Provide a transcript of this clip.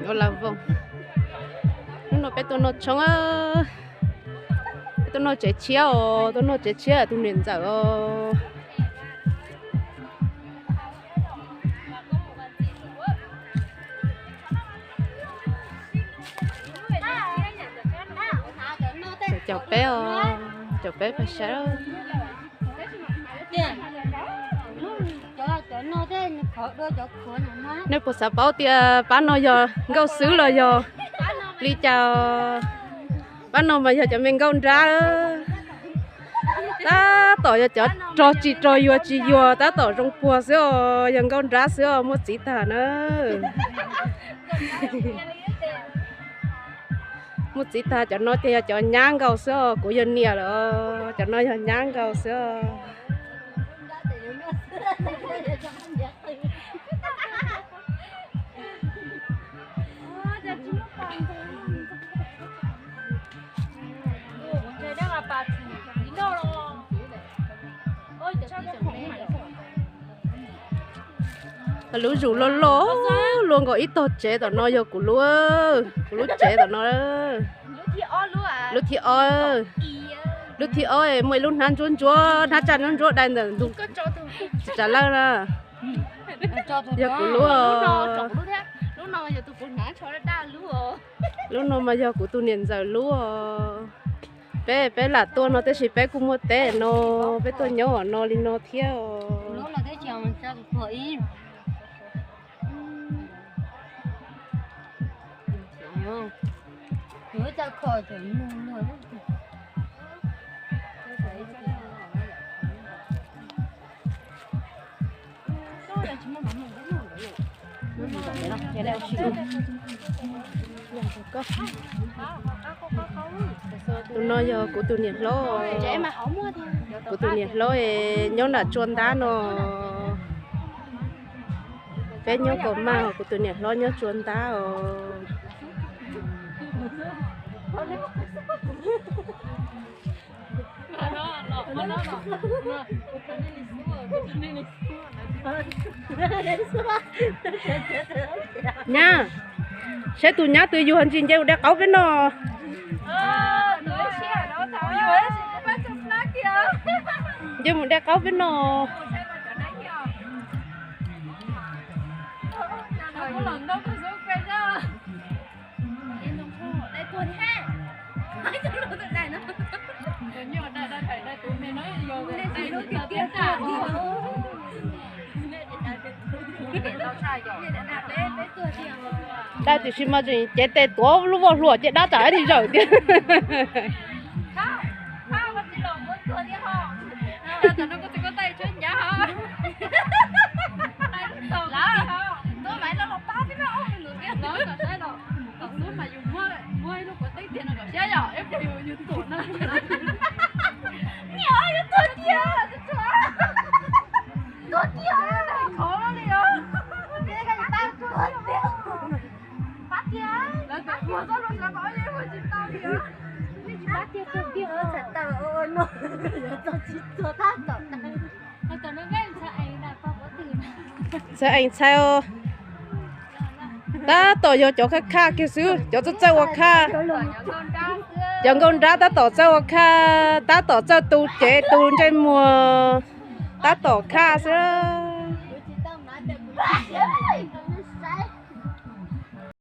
Hnub no peb tuaj noj tshoob, peb tuaj noj tsev tshiab os, tuaj noj tsev tshiab tus niam ntxawm os. Caum peb os, caum peb pab saib. Nej puas xav paub tias pab no yog nkauj xwb los yog li cas? Pab no mas yog cov me nkauj nrab. Tab tom yog cov rog tsis rog yuag tsis yuag, tab tom zoo puag xwb os, yog nkauj nrab xwb os, muaj txiv tag na. Muaj txiv tag, cov no ces yog cov nyab nkaus xwb os, kuv yog niam lawm, cov no yog nyab nkaus xwb os. Lub zus loj loj luaj nkaus ib tog tsev tom no yog kuv lub, kuv lub tsev tom no. Lub thib ob, lub thib ob muaj ib lub hnab ntsuab ntsuab, hnab tsaj ntsuab ntsuab dai ntawm ntug tsav lawj na. Yog kuv lub. Lub no mas yog kuv tus niam ntxawm lub os. Peb, peb lam tuaj no tab sis peb kuj muaj teb no, peb tuaj nyob no li no thiab os. Tus no yog kuv tus niam hlob. Kuv tus niam hlob nyob nram tsua ntab no. Peb nyob kaum maj, kuv tus niam hlob nyob tsua ntab os. Nyab, saib tus nyab twg yuag ntsis nce mus de qaub peb noj. Nce mus de qaub peb noj. Dab tsis mas tseem cev tes tuav lub voj hlua ces dab tsam ib tig zawm tiag. Txhawj ees txhais os. Tab tom yog cov khaj khaj kiag xwb, cov txawj txawj ua khaj. Cov nkauj nrab tab tom txawj ua khaj, tab tom txawj tu cev tu ntsej muag, tab tom khaj xwb.